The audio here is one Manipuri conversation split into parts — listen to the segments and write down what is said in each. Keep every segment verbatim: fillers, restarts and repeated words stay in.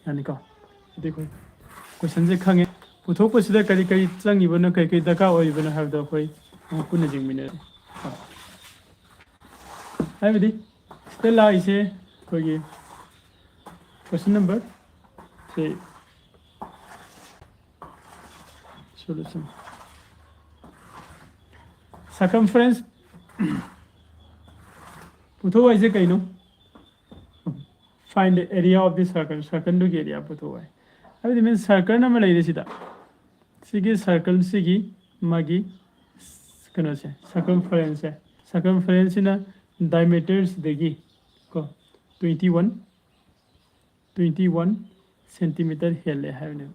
ꯌꯥꯅꯤꯀꯣ? ꯑꯗꯨꯗꯤ ꯑꯩꯈꯣꯏ ꯀꯣꯏꯁꯟꯁꯦ ꯈꯪꯉꯦ꯫ ꯄꯨꯊꯣꯛꯄꯁꯤꯗ ꯀꯔꯤ ꯀꯔꯤ ꯆꯪꯉꯤꯕꯅꯣ, ꯀꯔꯤ ꯀꯔꯤ ꯗꯔꯀꯥꯔ ꯑꯣꯏꯔꯤꯕꯅꯣ ꯍꯥꯏꯕꯗꯣ ꯑꯩꯈꯣꯏ ꯑꯃꯨꯛ ꯄꯨꯟꯅ ꯌꯦꯡꯃꯤꯟꯅꯔꯁꯤ꯫ ꯍꯥꯏꯕꯗꯤ ꯁꯤꯗ ꯂꯥꯛꯏꯁꯦ ꯑꯩꯈꯣꯏꯒꯤ ꯀꯣꯏꯁꯟ ꯅꯝꯕꯔ ꯁꯤ, ꯁꯣꯂꯨꯁꯟ꯫ Circumference ꯄꯨꯊꯣꯛ ꯍꯥꯏꯁꯦ ꯀꯩꯅꯣ? Find the area of the circle. Circleꯗꯨꯒꯤ ꯑꯦꯔꯤꯌꯥ ꯄꯨꯊꯣꯛ ꯍꯥꯏ꯫ ꯍꯥꯏꯕꯗꯤ ꯃꯤꯟ ꯁꯔꯀꯜ ꯑꯃ ꯂꯩꯔꯦ ꯁꯤꯗ꯫ ꯁꯤꯒꯤ ꯁꯔꯀꯜꯁꯤꯒꯤ ꯃꯥꯒꯤ ꯀꯩꯅꯣꯁꯦ, ꯁꯔꯀꯝꯐꯔꯦꯟꯁꯁꯦ, ꯁꯔꯀꯝꯐꯔꯦꯟꯁꯁꯤꯅ ꯗꯥꯏꯃꯤꯇꯔꯁꯤꯗꯒꯤ ꯀꯣ twenty one twenty one centimeter ꯍꯦꯜꯂꯦ ꯍꯥꯏꯕꯅꯦꯕ꯫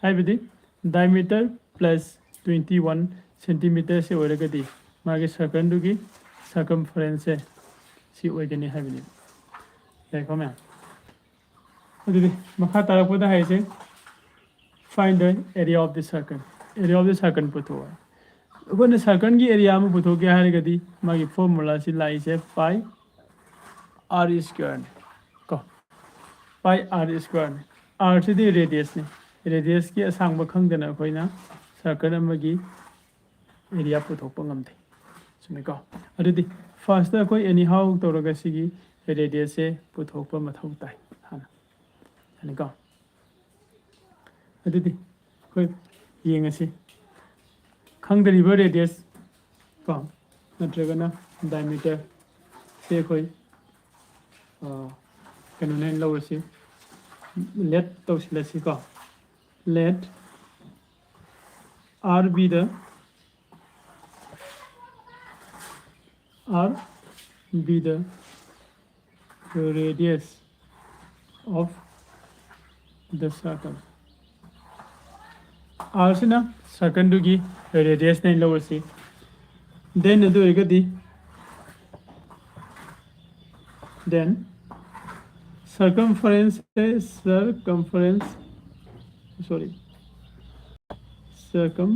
ꯍꯥꯏꯕꯗꯤ diameter plus twenty one centimeterꯁꯦ ꯑꯣꯏꯔꯒꯗꯤ ꯃꯥꯒꯤ ꯁꯔꯀꯜꯗꯨꯒꯤ ꯁꯔꯀꯝꯐꯔꯦꯟꯁꯁꯦ ꯁꯤ ꯑꯣꯏꯒꯅꯤ ꯍꯥꯏꯕꯅꯦꯕ꯫ ꯌꯥꯏꯀꯣ ꯃꯌꯥꯝ? ꯑꯗꯨꯗꯤ ꯃꯈꯥ ꯇꯥꯔꯛꯄꯗ ꯍꯥꯏꯁꯦ, find the area of the circle. Area of the circle ꯄꯨꯊꯣꯛꯑꯣ꯫ ꯑꯩꯈꯣꯏꯅ ꯁꯔꯀꯜꯒꯤ ꯑꯦꯔꯤꯌꯥ ꯑꯃ ꯄꯨꯊꯣꯛꯀꯦ ꯍꯥꯏꯔꯒꯗꯤ ꯃꯥꯒꯤ ꯐꯣꯔꯃꯨꯂꯥꯁꯤ ꯂꯥꯛꯏꯁꯦ pi r squareꯅꯤ ꯀꯣ꯫ Pi r squareꯅꯤ꯫ Rꯁꯤꯗꯤ ꯔꯦꯗꯤꯌꯁꯅꯤ꯫ ꯔꯦꯗꯤꯌꯁꯀꯤ ꯑꯁꯥꯡꯕ ꯈꯪꯗꯅ ꯑꯩꯈꯣꯏꯅ ꯁꯔꯀꯜ ꯑꯃꯒꯤ ꯑꯦꯔꯤꯌꯥ ꯄꯨꯊꯣꯛꯄ ꯉꯝꯗꯦ꯫ ꯆꯨꯝꯃꯤꯀꯣ? ꯑꯗꯨꯗꯤ ꯐꯥꯔꯁꯇ ꯑꯩꯈꯣꯏ ꯑꯦꯅꯤꯍꯥꯎ ꯇꯧꯔꯒ ꯁꯤꯒꯤ ꯔꯦꯗꯤꯌꯁꯁꯦ ꯄꯨꯊꯣꯛꯄ ꯃꯊꯧ ꯇꯥꯏ ꯍꯥꯟꯅ꯫ ꯌꯥꯅꯤꯀꯣ? ꯑꯗꯨꯗꯤ ꯑꯩꯈꯣꯏ ꯌꯦꯡꯉꯁꯤ꯫ ꯈꯪꯗꯔꯤꯕ ꯔꯦꯗꯤꯌꯁ ꯀꯣ ꯅꯠꯇ꯭ꯔꯒꯅ ꯗꯥꯏꯃꯤꯇꯔ ꯁꯦ ꯑꯩꯈꯣꯏ ꯀꯩꯅꯣꯅꯦ ꯂꯧꯔꯁꯤ, ꯂꯦꯠ ꯇꯧꯁꯤꯜꯂꯁꯤ ꯀꯣ꯫ Let r be the r be the radius of the circle. R ꯁꯤꯅ ꯁꯔꯀꯜꯗꯨꯒꯤ ꯔꯦꯗꯤꯌꯁꯅꯦ ꯂꯧꯔꯁꯤ꯫ Then ꯑꯗꯨ ꯑꯣꯏꯔꯒꯗꯤ then circumference circumference sorry circum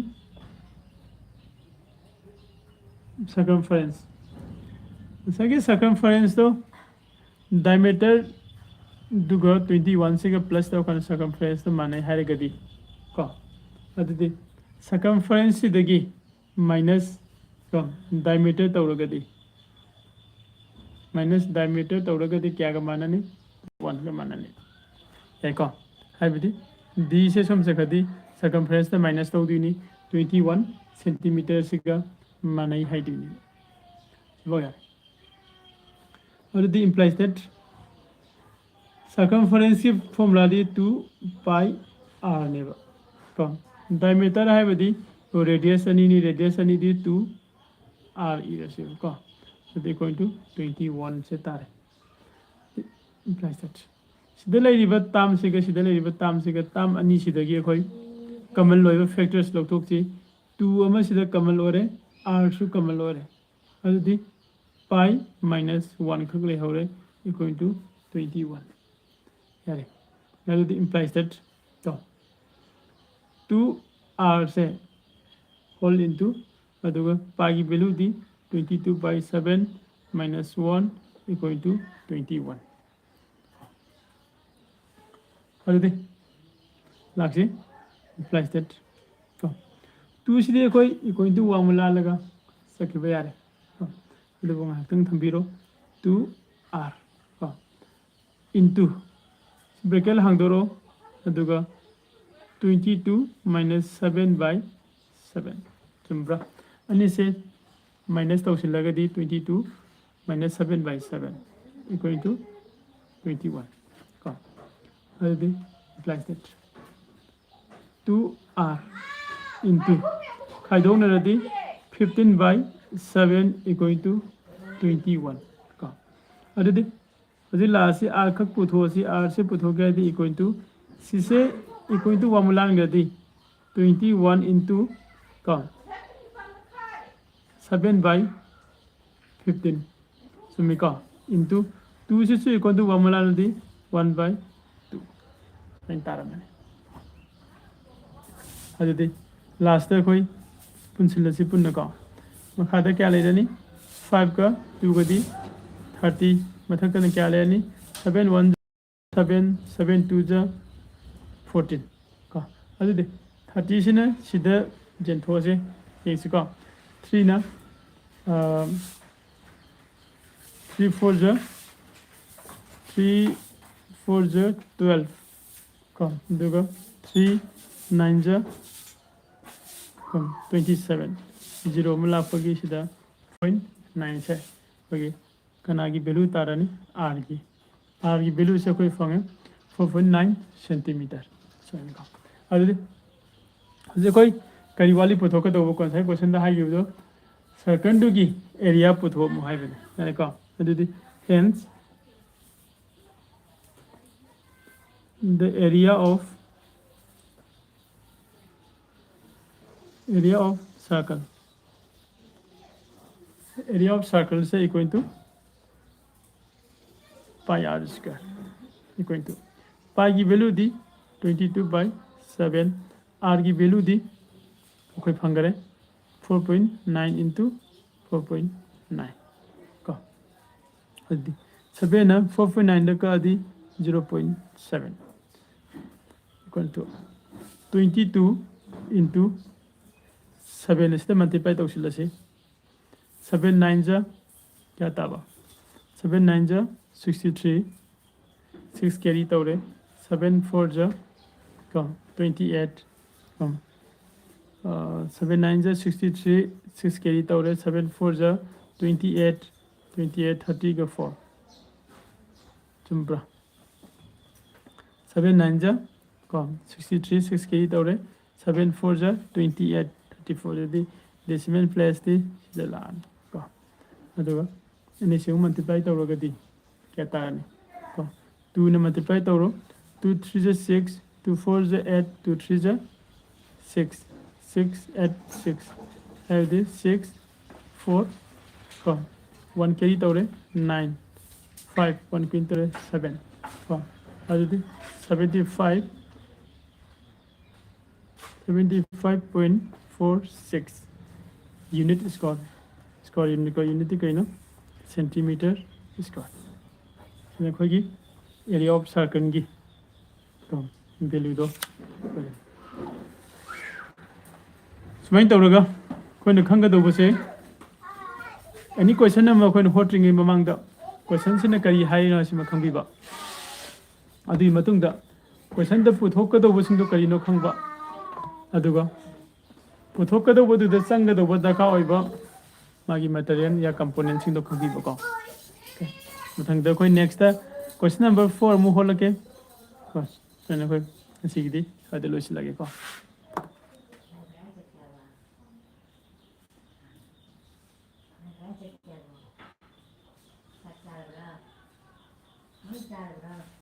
circumference ꯉꯁꯥꯏꯒꯤ circumferenceꯇꯣ diameter ꯑꯗꯨꯒ ꯇ꯭ꯋꯦꯟꯇꯤ ꯋꯥꯟꯁꯤꯒ ꯄ꯭ꯂꯁ ꯇꯧꯔꯀꯥꯟꯗ ꯁꯔꯀꯝꯐꯔꯦꯟꯁꯇ ꯃꯥꯟꯅꯩ ꯍꯥꯏꯔꯒꯗꯤ ꯀꯣ, ꯑꯗꯨꯗꯤ ꯁꯔꯀꯝꯐꯔꯦꯟꯁꯁꯤꯗꯒꯤ ꯃꯥꯏꯅꯁ ꯀꯣ ꯗꯥꯏꯃꯤꯇꯔ ꯇꯧꯔꯒꯗꯤ, ꯃꯥꯏꯅꯁ ꯗꯥꯏꯃꯤꯇꯔ ꯇꯧꯔꯒꯗꯤ ꯀꯌꯥꯒ ꯃꯥꯟꯅꯅꯤ? ꯋꯥꯟꯒ ꯃꯥꯟꯅꯅꯤ꯫ ꯌꯥꯏꯀꯣ? ꯍꯥꯏꯕꯗꯤ ꯗꯤꯁꯦ ꯁꯣꯝ ꯆꯠꯈ꯭ꯔꯗꯤ ꯁꯔꯀꯝꯐꯔꯦꯟꯁꯇ ꯃꯥꯏꯅꯁ ꯇꯧꯗꯣꯏꯅꯤ, ꯇ꯭ꯋꯦꯟꯇꯤ ꯋꯥꯟ ꯁꯦꯟꯇꯤꯃꯤꯇꯔꯁꯤꯒ ꯃꯥꯟꯅꯩ ꯍꯥꯏꯗꯣꯏꯅꯤ꯫ ꯁꯤꯐꯥꯎ ꯌꯥꯔꯦ꯫ ꯑꯗꯨꯗꯤ implies that circumferenceꯀꯤ ꯐꯣꯔꯃꯨꯂꯥꯗꯤ ꯇꯨ ꯄꯥꯏ ꯑꯥꯔꯅꯦꯕ ꯀꯣ꯫ ꯗꯥꯏꯃꯤꯇꯔ ꯍꯥꯏꯕꯗꯤ ꯔꯦꯗꯤꯌꯁ ꯑꯅꯤꯅꯤ, ꯔꯦꯗꯤꯌꯁ ꯑꯅꯤꯗꯤ ꯇꯨ ꯑꯥꯔ ꯏꯔꯁꯦꯕꯀꯣ꯫ ꯑꯗꯨꯗꯤ equal to twenty one ꯁꯦ ꯇꯥꯔꯦ꯫ Implies that ꯁꯤꯗ ꯂꯩꯔꯤꯕ ꯇꯥꯝꯁꯤꯒ ꯁꯤꯗ ꯂꯩꯔꯤꯕ ꯇꯥꯝꯁꯤꯒ ꯇꯥꯝ ꯑꯅꯤꯁꯤꯗꯒꯤ ꯑꯩꯈꯣꯏ ꯀꯃꯟ ꯑꯣꯏꯕ ꯐꯦꯛꯇꯔꯁ ꯂꯧꯊꯣꯛꯁꯤ꯫ ꯇꯨ ꯑꯃꯁꯤꯗ ꯀꯃꯟ ꯑꯣꯏꯔꯦ, ꯑꯥꯔꯁꯨ ꯀꯃꯟ ꯑꯣꯏꯔꯦ꯫ ꯑꯗꯨꯗꯤ ꯄꯥꯏ ꯃꯥꯏꯅꯁ ꯋꯥꯟ ꯈꯛ ꯂꯩꯍꯧꯔꯦ, equal to twenty one꯫ ꯌꯥꯔꯦ꯫ ꯑꯗꯨꯗꯤ implies that ꯇꯣ, ꯇꯨ ꯑꯥꯔꯁꯦ ꯍꯣꯜ ꯏꯟꯇꯨ, ꯑꯗꯨꯒ ꯄꯥꯏꯒꯤ ꯚꯦꯂꯨꯗꯤ twenty two by seven minus one equal to twenty one꯫ ꯑꯗꯨꯗꯤ ꯂꯥꯛꯁꯤ, implies that ꯀꯣ, ꯇꯨꯁꯤꯗꯤ ꯑꯩꯈꯣꯏ equal to ꯋꯥꯡꯃ ꯂꯥꯜꯂꯒ ꯆꯠꯈꯤꯕ ꯌꯥꯔꯦ ꯀꯣ꯫ ꯑꯗꯨꯕꯨ ꯉꯥꯏꯍꯥꯛꯇꯪ ꯊꯝꯕꯤꯔꯣ꯫ ꯇꯨ ꯑꯥꯔ ꯀꯣ, ꯏꯟꯇꯨ ꯕ꯭ꯔꯦꯀꯦꯠ ꯍꯥꯡꯗꯣꯔꯛꯑꯣ, ꯑꯗꯨꯒ twenty two minus seven by seven꯫ ꯆꯨꯝꯕ꯭ꯔꯥ? ꯑꯅꯤꯁꯦ minus ꯇꯧꯁꯤꯜꯂꯒꯗꯤ twenty two minus seven by seven equal to twenty one ꯀꯣ꯫ ꯑꯗꯨꯗꯤ implies that two R into ꯈꯥꯏꯗꯣꯛꯅꯔꯗꯤ fifteen by seven equal to twenty one ꯀꯣ꯫ ꯑꯗꯨꯗꯤ ꯍꯧꯖꯤꯛ ꯂꯥꯛꯑꯁꯤ, ꯑꯥꯔ ꯈꯛ ꯄꯨꯊꯣꯛꯑꯁꯤ, ꯑꯥꯔꯁꯦ ꯄꯨꯊꯣꯛꯀꯦ ꯍꯥꯏꯗꯤ equal to, ꯁꯤꯁꯦ equal to ꯋꯥꯡꯃ ꯂꯥꯟꯈ꯭ꯔꯗꯤ twenty one into ꯀꯣ seven by fifteen, ꯆꯨꯝꯃꯤꯀꯣ? Into ꯇꯨꯁꯤꯁꯨ equal to ꯋꯥꯡꯃ ꯂꯥꯜꯂꯗꯤ one by two ꯍꯥꯏꯅ ꯇꯥꯔꯝꯃꯅꯤ꯫ ꯑꯗꯨꯗꯤ ꯂꯥꯁꯇ ꯑꯩꯈꯣꯏ ꯄꯨꯟꯁꯤꯜꯂꯁꯤ ꯄꯨꯟꯅꯀꯣ꯫ ꯃꯈꯥꯗ ꯀꯌꯥ ꯂꯩꯔꯅꯤ? ꯐꯥꯏꯚꯀ ꯇꯨꯒꯗꯤ ꯊꯥꯔꯇꯤ꯫ ꯃꯊꯛꯇꯅ ꯀꯌꯥ ꯂꯩꯔꯅꯤ? Seven one seven, seven two ꯖ fourteen ꯀꯣ꯫ ꯑꯗꯨꯗꯤ thirty ꯁꯤꯅ ꯁꯤꯗ ꯌꯦꯟꯊꯣꯛꯑꯁꯦ, ꯌꯦꯡꯁꯤꯀꯣ꯫ Three ꯅ three four ꯖ, three four ꯖ twelve ꯀꯣ, ꯑꯗꯨꯒ three nine ꯖ ꯀꯣ, twenty seven꯫ Zero ꯑꯃ ꯂꯥꯛꯄꯒꯤ ꯁꯤꯗ point nine ꯁꯦ ꯑꯩꯈꯣꯏꯒꯤ ꯀꯅꯥꯒꯤ value ꯇꯥꯔꯅꯤ? R ꯒꯤ꯫ R ꯒꯤ value ꯁꯦ ꯑꯩꯈꯣꯏ ꯐꯪꯉꯦ four point nine centimeter꯫ ꯁꯨꯃꯥꯏꯅꯀꯣ꯫ ꯑꯗꯨꯗꯤ ꯍꯧꯖꯤꯛ ꯑꯩꯈꯣꯏ ꯀꯔꯤ ꯋꯥꯠꯂꯤ ꯄꯨꯊꯣꯛꯀꯗꯧꯕ? ꯉꯁꯥꯏ question ꯗ ꯍꯥꯏꯈꯤꯕꯗꯣ circle ꯗꯨꯒꯤ area ꯄꯨꯊꯣꯛꯑꯝꯃꯨ ꯍꯥꯏꯕꯅꯤ꯫ ꯌꯥꯔꯦꯀꯣ? ꯑꯗꯨꯗꯤ hence the area of, area of circle, area of circle say equal to pi R square equal to, pi ꯒꯤ value D twenty two by seven, R ꯒꯤ value ꯗꯤ ꯑꯩꯈꯣꯏ ꯐꯪꯈꯔꯦ four point nine into four point nine ꯀꯣ꯫ ꯑꯗꯨꯗꯤ seven ꯅ four point nine the ꯀꯛꯑꯗꯤ zero point seven equal to twenty two into seven ꯑꯁꯤꯗ multiply ꯇꯧꯁꯤꯜꯂꯁꯤ꯫ Seven nine ꯖ ꯀꯌꯥ ꯇꯥꯕ? Seven nine ꯖ sixty three, six carry ꯇꯧꯔꯦ꯫ Seven four ꯖ ꯀꯣ, twenty eight ꯀꯣ꯫ ꯑꯥ, seven nine ꯖ sixty three, six carry ꯇꯧꯔꯦ꯫ Seven four ꯖ twenty eight, twenty eight, thirty ꯒ four꯫ ꯆꯨꯝꯕ꯭ꯔꯥ? Seven nine ꯖ ꯀꯣ, sixty three, six carry ꯇꯧꯔꯦ꯫ Seven four ꯖ twenty eight, thirty four꯫ ꯑꯗꯨꯗꯤ decimal place ꯇꯤ ꯁꯤꯗ ꯂꯥꯛꯑꯅꯤ ꯀꯣ꯫ ꯑꯗꯨꯒ ꯑꯅꯤꯁꯤꯒ multiply ꯇꯧꯔꯒꯗꯤ ꯀꯌꯥ ꯇꯥꯔꯅꯤ ꯀꯣ? Two ꯅ multiply ꯇꯧꯔꯣ꯫ Two three ꯖ six, two four ꯖ eight, two three ꯖ six, six eight six ꯍꯥꯏꯕꯗꯤ six four ꯀꯣ꯫ One carry ꯇꯧꯔꯦ, nine꯫ Five, one carry ꯇꯧꯔꯦ, seven ꯀꯣ꯫ ꯑꯗꯨꯗꯤ seventy five, seventy five point four six unit square, square unit ꯀꯣ꯫ Unit ꯇꯤ ꯀꯩꯅꯣ? Centimeter square꯫ ꯁꯤꯅ ꯑꯩꯈꯣꯏꯒꯤ ꯑꯦꯔꯤꯌꯥ ꯑꯣꯐ ꯁꯥꯔꯀꯜꯒꯤ ꯚꯦꯂ꯭ꯌꯨꯗꯣ꯫ ꯁꯨꯃꯥꯏꯅ ꯇꯧꯔꯒ ꯑꯩꯈꯣꯏꯅ ꯈꯪꯒꯗꯧꯕꯁꯦ, ꯑꯦꯅꯤ ꯀꯣꯏꯁꯟ ꯑꯃ ꯑꯩꯈꯣꯏꯅ ꯍꯣꯠꯇ꯭ꯔꯤꯉꯩ ꯃꯃꯥꯡꯗ ꯀꯣꯏꯁꯟꯁꯤꯅ ꯀꯔꯤ ꯍꯥꯏꯔꯤꯅꯣ ꯁꯤꯃ ꯈꯪꯕꯤꯕ꯫ ꯑꯗꯨꯒꯤ ꯃꯇꯨꯡꯗ ꯀꯣꯏꯁꯟꯗ ꯄꯨꯊꯣꯛꯀꯗꯧꯕꯁꯤꯡꯗꯣ ꯀꯔꯤꯅꯣ ꯈꯪꯕ꯫ ꯑꯗꯨꯒ ꯄꯨꯊꯣꯛꯀꯗꯧꯕꯗꯨꯗ ꯆꯪꯒꯗꯧꯕ ꯗꯔꯀꯥꯔ ꯑꯣꯏꯕ ꯃꯥꯒꯤ ꯃꯦꯇꯔꯤꯌꯦꯜ ꯌꯥ ꯀꯝꯄꯣꯅꯦꯟꯁꯤꯡꯗꯣ ꯈꯪꯕꯤꯕꯀꯣ꯫ Okay. ꯃꯊꯪꯗ ꯑꯩꯈꯣꯏ ꯅꯦꯛꯁꯇ ꯀꯣꯏꯁꯟ ꯅꯝꯕꯔ ꯐꯣꯔ ꯑꯃꯨꯛ ꯍꯣꯠꯂꯛꯀꯦ꯫ ꯀꯣ, ꯑꯗꯨꯅ ꯑꯩꯈꯣꯏ ꯉꯁꯤꯒꯤꯗꯤ ꯁ꯭ꯋꯥꯏꯗ ꯂꯣꯏꯁꯤꯜꯂꯒꯦꯀꯣ꯫